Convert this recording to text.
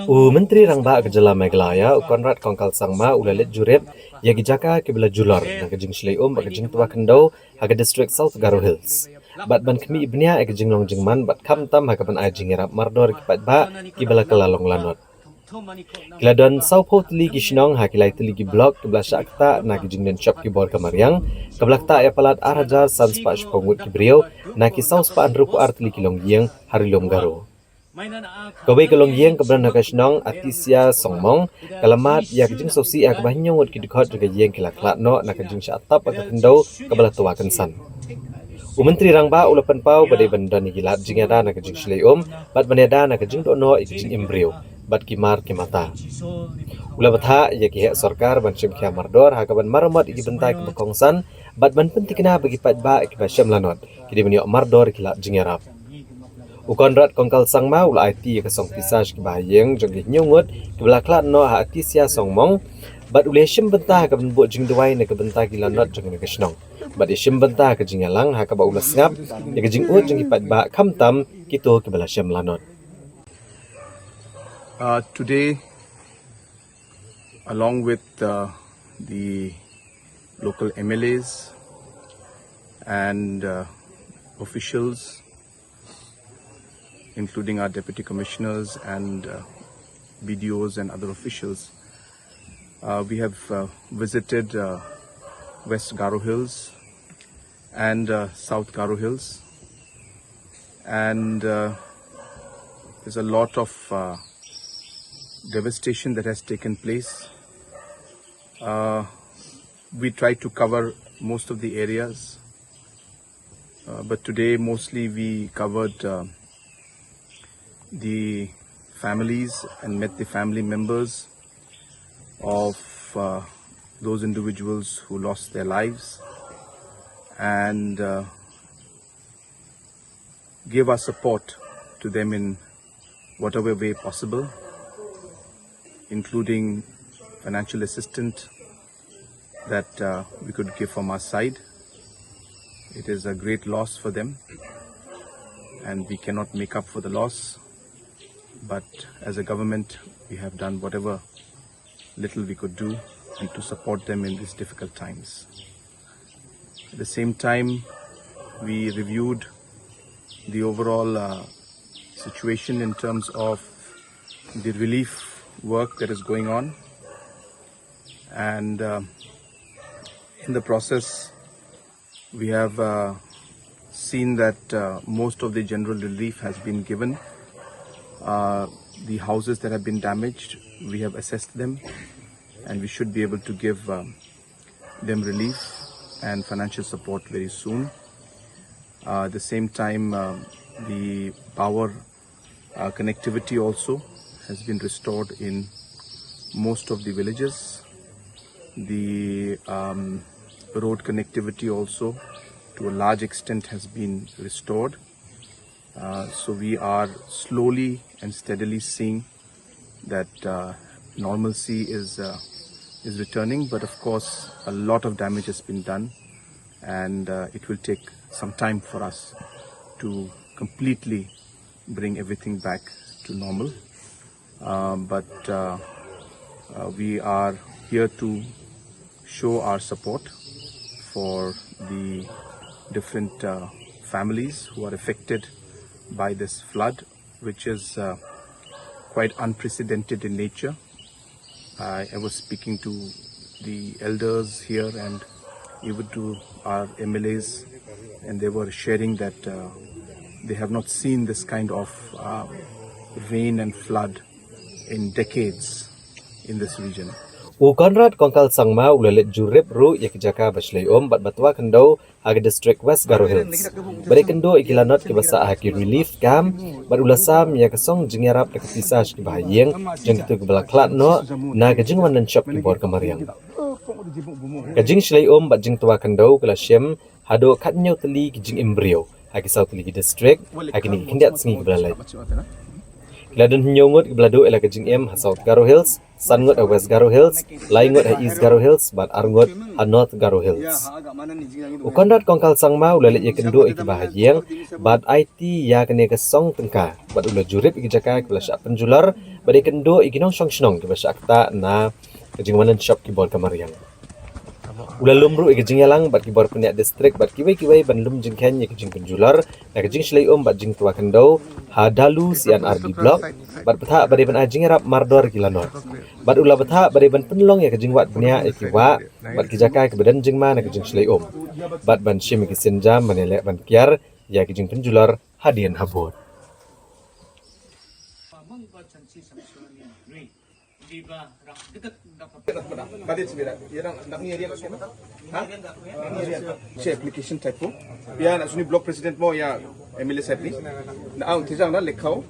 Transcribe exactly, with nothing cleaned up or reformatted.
U Myntri Rangbah ka jylla Meghalaya, u Conrad Kongkal Sangma, u la leit jurip ïa ki jaka kiba la julor na ka jingshlei um bad ka jingtwa khyndew ha ka district South Garo Hills, bad ban khmih bniah ïa ka jinglong jingman bad khamtam ha kaban ai jingïarap mardor ïa ki paidbah kiba la kylla long lanot. Ki la don sawphew tylli ki shnong ha ki lai tylli ki block kiba la shah ktah na ki jingdon shop ki bor ka mariang, kaba la ktah ïa palat ar hajar san spah shiphew ngut ki briew na ki saw spah hynriewphew ar tylli ki longïing ha Ri Lum Garo. Kawei ka longïing kaba don ha ka shnong Atisia Songmong ka la mad ïa ka jingsngewsih ha kaba hynñiew ngut ki dkhot jong ka ïing ki la khlad noh na ka jingshah tap ha ka khyndew kaba la twa kynsan. U Myntri Rangbah u la pynpaw ba dei ban don ïa ki lad jingïada na ka jingshlei um bad ban ïada na ka jingdoh noh ïa ka jingim briew bad ki mar ki mata. U la bthah ïa ki heh sorkar ban shim khia mardor ha kaban maramot ïa ki bynta kiba kongsan bad ban pynthikna ba ki paidbah kiba shem lanot ki dei ban ïoh mardor ïa ki lad jingïarap. U Conrad Kongkal Sangma u la aiti ïa ka song pisa sha ki bahaïing jong ki hynñiew ngut kiba la khlad noh ha Atisia Songmong, bad u la shim bynta ha kaban buh jingduwai na ka bynta ki lanot jong kane ka shnong, bad ïa shim bynta ha ka jingïalang ha kaba u la sngap ïa ka jingud jong ki paidbah khamtam kito kiba la shem lanot. Uh, today, along with uh, the local M L As and uh, officials, including our deputy commissioners and uh, B D Os and other officials, uh, we have uh, visited uh, West Garo Hills and uh, South Garo Hills, and uh, there's a lot of uh, devastation that has taken place. Uh, we tried to cover most of the areas, uh, but today mostly we covered uh, the families and met the family members of uh, those individuals who lost their lives, and uh, give our support to them in whatever way possible, including financial assistance that uh, we could give from our side. It is a great loss for them, and we cannot make up for the loss. But as a government, we have done whatever little we could do and to support them in these difficult times. At the same time, we reviewed the overall uh, situation in terms of the relief work that is going on. And uh, in the process, we have uh, seen that uh, most of the general relief has been given. Uh, the houses that have been damaged, we have assessed them, and we should be able to give um, them relief and financial support very soon. Uh, at the same time, um, the power uh, connectivity also has been restored in most of the villages. The um, road connectivity also, to a large extent, has been restored. Uh, so we are slowly and steadily seeing that uh, normalcy is uh, is returning, but of course, a lot of damage has been done, and uh, it will take some time for us to completely bring everything back to normal. Um, but uh, uh, we are here to show our support for the different uh, families who are affected by this flood, which is uh, quite unprecedented in nature. I, I was speaking to the elders here and even to our M L As, and they were sharing that uh, they have not seen this kind of uh, rain and flood in decades in this region. U Conrad Kongkal Sangma u la leit jurip ruh ïa ki jaka ba shlei um bad ba twa khyndew ha ka district West Garo Hills, bad ïakynduh ïa ki lanot kiba sah ha ki relief camp, bad u la sam ïa ka song jingïarap da ka pisa sha ki bahaïing jong kito kiba la khlad noh na ka jingwan don shop ki bor ka mariang. Ka jingshlei um bad jingtwa khyndew ka la shim haduh khathynñiew tylli ki jingim briew ha ki saw tylli ki district ha kine ki khyndiat sngi kiba la leit. Ki la don hynñiew ngut kiba la duh ïa la ka jingim ha South Garo Hills, san ngut ha West Garo Hills, lai ngut ha East Garo Hills bad ar ngut ha North Garo Hills. U Conrad Kongkal Sangma u la leit ïakynduh ïa kiba ha ïing bad aiti ïa kane ka song tyngka bad u la jurip ïa ki jaka kiba la shah pynjulor bad ïakynduh ïa ki nongshong shnong kiba shah ktah na ka jingwan lynshop ki bor ka mariang. U la lum ruh ïa ka jingïalang bad ki bor pynïaid district bad kiwei kiwei ban lum jingkheiñ ïa ka jingpynjulor na ka jingshlei um bad jingtwa khyndew ha Dalu C and R D Block bad bthah ba dei ban ai jingïarap mardor ïa ki lanot. Bad u la bthah ba dei ban pynlong ïa ka jingwad bniah ïa ki wah bad ki jaka kiba don jingma na ka jingshlei um bad ban shim ïa ki sienjam ban ïaleh ban kiar ïa ka jingpynjulor hadien habud. Ba dei sibira, ïa dang dak ni area ka suma. Ha? Ni area. Che application type ko. Ïa na suni block president mo ïa M L A side ni. Na ang tijang na lekhau.